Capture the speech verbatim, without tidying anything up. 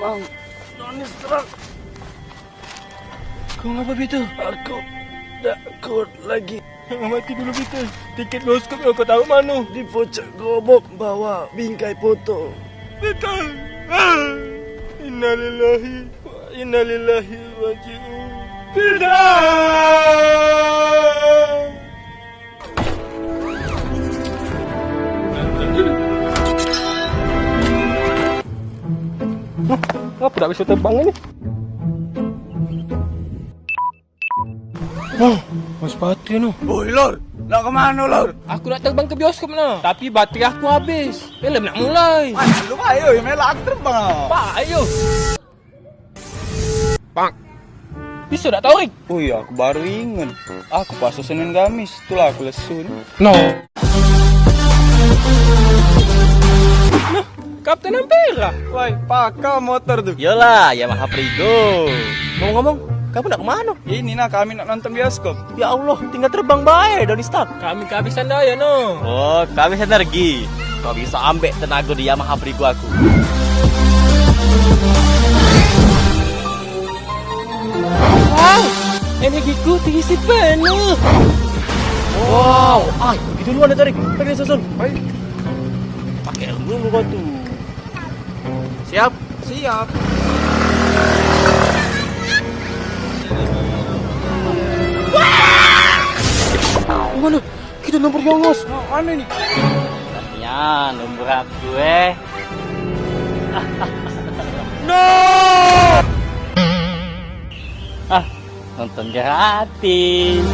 Ang, Tony Stark. Kau ngapa, Peter? Aku dak kuat lagi. Jangan mati dulu, Peter. Tiket bioskop yang kau taruh mana? Di pucuk gobok bawah bingkai foto. Peter! Ah! Innalillahi wa innalillahi raji'un. Peter! Hah? Ngapa dak bisa terbang ini? Wah, mas pati no. Oi, Lor, nak kemana, Lor? Aku nak terbang ke bioskop nah, tapi baterai aku habis. Film nak mulai. Mas, lu ayo, melak aku terbang. Pak, ayo. Pak. Bisa dak tarik? Oh iya, aku baru inget. Aku puasa Senin Kamis, itulah aku lesu ni. No. Nah, Kapten Ampera. Woi, pakar motor tu. Yolah, Yamaha Prigo. Ngomong-ngomong, kamu nak kemana? Ini nah, kami nak nonton bioskop. Ya Allah, tinggal terbang bae, Tony Stark. Kami kehabisan daya, no. Oh, kehabisan energi. Kau bisa ambek tenaga di Yamaha Prigo aku. Wow, energiku terisi penuh. Wow, ay, begitu duluan dia tarik. Tarik susun. Baik. Pakai ilmu lu kau tu. Siap? Siap. Mana? Kita nomor yongos. Nah, mana ni? Ya, nomor aku eh. No! Ah, nonton gratis.